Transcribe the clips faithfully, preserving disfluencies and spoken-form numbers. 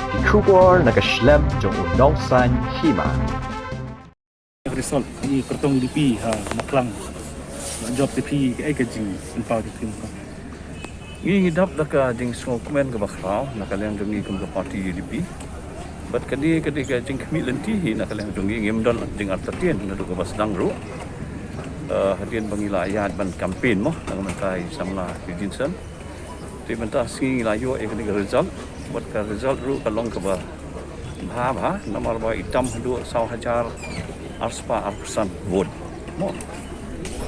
Ki khubor na ka shlem jong u nongsan hima. Result i kyrtong U D P ha Maklang. Jop te phi ka ai ka jing empau te phi. Ngi ngi dap da ka jingsngewkmen kaba khraw na ka liang jong ngi kum ka party U D P. Bad ka dei ka dei ka jingkhmih lynti hi na ka liang jong ngi, ngim don jingartatien naduh kaba sdang ruh. Eh, hadien ba ngi la ïaid ban campaign mo na ka bynta i samla Eugene Sen. Te mynta sngi ngi la ïoh ïa kane ka result. Bad ka result ruh ka long kaba bha bha namar ba i tam haduh saw hajar arspah arphew san vote. Mo.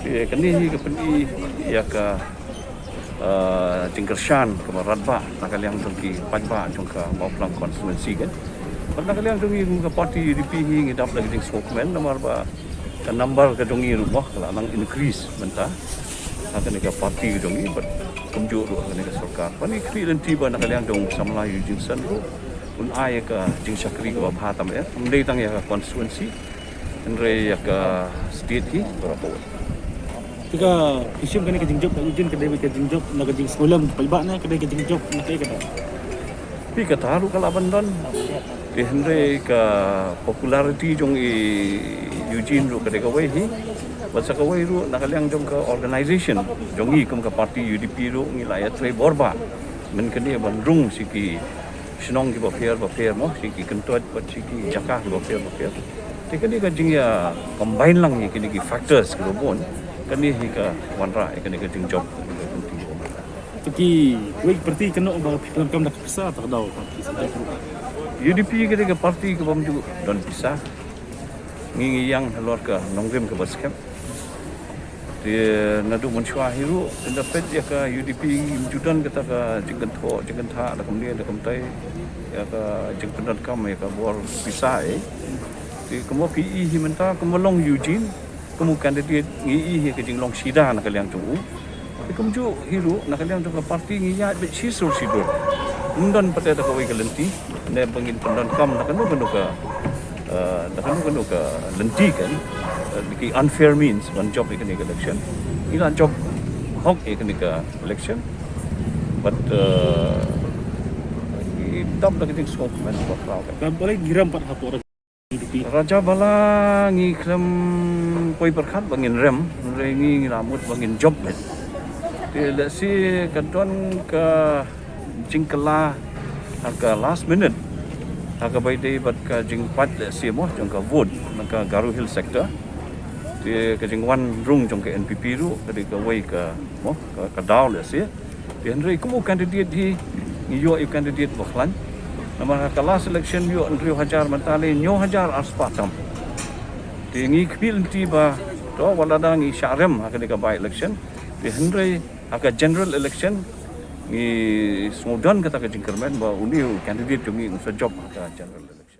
Te kane hi ka pyni ïa ka, eh, jingkyrshan kaba radbah na ka liang jong ki paidbah jong ka Mawphlang constituency kan. Bad na ka liang jong ngi kum ka party U D P hi ngi dap da ka jingsngewkmen namar ba ka number ka jong ngi ruh mo ka la nang increase mynta ha kane ka party ka jong ngi bad kumjuh ruh ha kane ka sorkar. Bad ngi khmih lynti ba na ka liang jong samla Eugene Sen ruh un ai ïa ka jingshakri kaba bha tam eh. Ym dei tang ïa ka constituency hynrei ïa ka state hi baroh kawei. Te ka phi shim kane ka jingjop ka Eugene ka dei ka jingjop na ka jingsngewlem paidbah ne ka dei ka jingjop na ka ka Phi kata ruh ka lah ban don. Te hynrei ka popularity jong i Eugene ruh ka dei kawei hi. Bad sa kawei ruh na ka liang jong ka organization jong ngi kum ka party U D P ruh ngi la ïatrei bor bha. Mynta kane ban rung sha ki shnong kiba pher ba pher mo, sha ki kyntoit bad sha ki jaka kiba pher ba pher. Te kane ka jingïa combine lang ïa kine ki factors kiba bun. Kane hi ka wanrah ïa kane ka jingjop kane ka jingtip. Te ki wei ki party kynnoh ba phi pyndonkam da ka pisa ta ka daw ka pisa. U D P ka dei ka party ka bym ju don pisa. Ngi ngi ïeng halor ka nongrim kaba skhem. Te naduh mynshuwa hi ruh ynda peit ïa ka U D P ngim ju don kata ka jingkynthoh jingkynthah da kumne da kumtai ïa ka jingpyndonkam ïa ka bor pisa eh. Te kumba phi i hi mynta kumba long Eugene kum u candidate ngi i hi ka jinglong shida na ka liang jong u. Te kumjuh hi ruh na ka liang jong ka party ngi ïaid beit shi sur shi dur. Ngim don pat da kawei ka lynti ne ba ngin pyndonkam na kano kano ka, eh, na kano kano ka lynti kan, eh, ki unfair means ban jop ïa kane ka election. Ngi la jop hok ïa kane ka election. Bad, eh, ngi dap da ka jingsngewkmen ba khraw kan. Kam pale ngi rem pat hapoh Raja Bala ngi khlem poi pyrkhat ba ngin rem, hynrei ngi ngi la mut ba ngin jop beit. Te lehse ka don ka jingkylla ha ka last minute ha kaba ïadei bad ka jingpait lehse mo jong ka vote na ka Garo Hills sector. Te ka jingwan rung jong ka N P P ruh ka dei kawei ka mo ka, ka daw lehse. Te hynrei kum u candidate hi ngi ïoh ïa u candidate ba khlaiñ. Namar ha ka last election ïoh hynriew hajar, mynta leh hynñiew hajar arspah tam. Te ngi khmih lynti ba to wat lada ngi shah rem ha kane ka by election. Te hynrei ha ka general election ngi sngewdon kata ka jingkyrmen ba une u candidate jong ngi un sa jop ha ka general election.